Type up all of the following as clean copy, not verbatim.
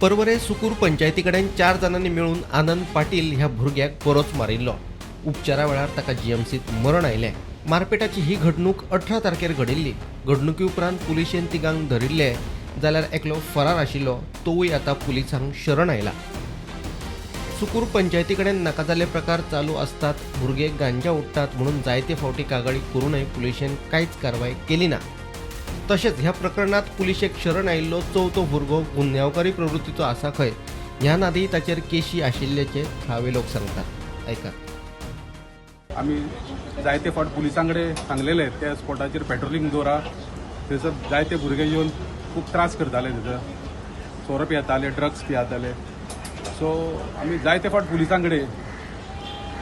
पर्वरे सुकूर पंचायती कडेन चार जाणांनी मेळून आनंद पाटील ह्या भुरग्याक बरोच मारिल्लो. उपचारा वेळार ताका जीएमसीत मरण आयलें. मारपेटाची ही घडणूक 18 तारखेर घडिल्ली. घडणुकी उपरांत पुलिशेन तिगांक धरिल्ले, जाल्यार एकलो फरार आशिल्लो, तोवूय आतां पुलिसांक शरण आयला. सुकूर पंचायती कडेन नाका जाल्ले प्रकार चालू आसतात, भुरगे गांजा ओडटात म्हणून जायते फावटी कागाळी करूनय पुलिशेन कांयच कारवाय केली ना. तशेंच ह्या प्रकरणात पुलिशेक शरण आयिल्लो चवथो भुरगो गुन्यांवकारी प्रवृत्तीचो आसा खंय. ह्या नादी ताचेर केशी आशिल्ल्याचे थळावे लोक सांगतात. आयकात. आमी जायते फावट पुलिसां कडेन सांगलेले, त्या स्पॉटाचेर पेट्रोलिंग दवरा, थंयसर जायते भुरगे येवन खूब त्रास करताले, थंयसर सोरो पियेताले, ड्रग्स पियेताले. सो आमी जायते फावट पुलिसां कडेन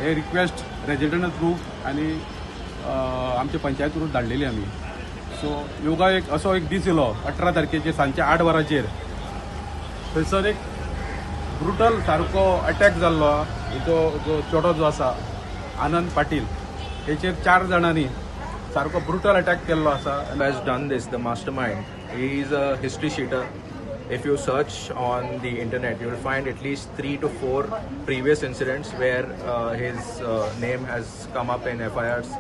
हे रिक्वेस्ट रेजिडंट थ्रू आनी आमचे पंचायत थ्रू धाडलेली आमी. सो योगा एक असो एक दीस येयलो, 18 तारखेचेर सांजचे 8 वरांचेर थंयसर एक ब्रुटल सारको अटॅक जाल्लो. जो जो चेडो जो आसा आनंद पाटील, हेचेर चार जाणांनी सारको ब्रुटल अटॅक केल्लो आसा. Has done this, the mastermind, he is a history sheeter. If you search on the internet, you will find at least three to four previous incidents where his name has come up in FIRs.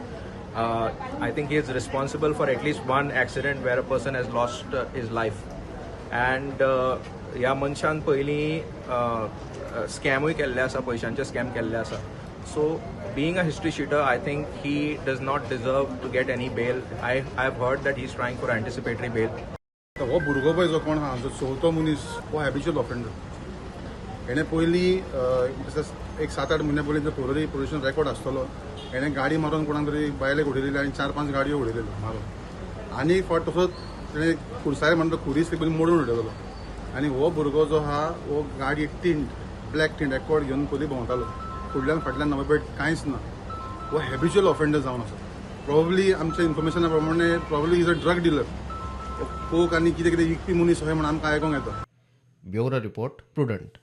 I think he is responsible for at least one accident where a person has lost his life. And ह्या मनशान पयलीं स्कॅमूय केल्ले आसा, पयशांचे scam केल्ले आसा. So being a history sheeter, I think he does not deserve to get any bail. I have heard that he is trying for anticipatory bail. आतां हो भुरगो पळय जो कोण आहा, जो चवथो मनीस, हो हॅबिच्युअल ऑफेंडर. हेणें पयलीं एक 7-8 म्हयन्या पयलीं पर्वरी पुलिशन रेकॉर्ड आसतलो. हेणें गाडी मारून कोणाक तरी बायलेक उडयलेली आनी चार पांच गाडयो उडयलेल्यो मारून. आनी एक फावट तसोच तेणें खुरसाय म्हणटा, खुरीस पयलीं मोडून उडयलेलो. आनी हो भुरगो जो आहा, हो गाडी टिंट, ब्लॅक टिंट एकॉर्ड घेवन पयलीं भोंवतालो. फुडल्यान फाटल्यान नंबर प्लेट कांयच ना. हो हॅबिच्युअल ऑफेंडर जावन आसा. प्रोबेबली आमच्या इन्फॉर्मेशना प्रमाणे probably is a drug dealer, coke आनी कितें कितें विकपी मनीस अशें म्हण आमकां आयकोंक येता. Bureau report, prudent.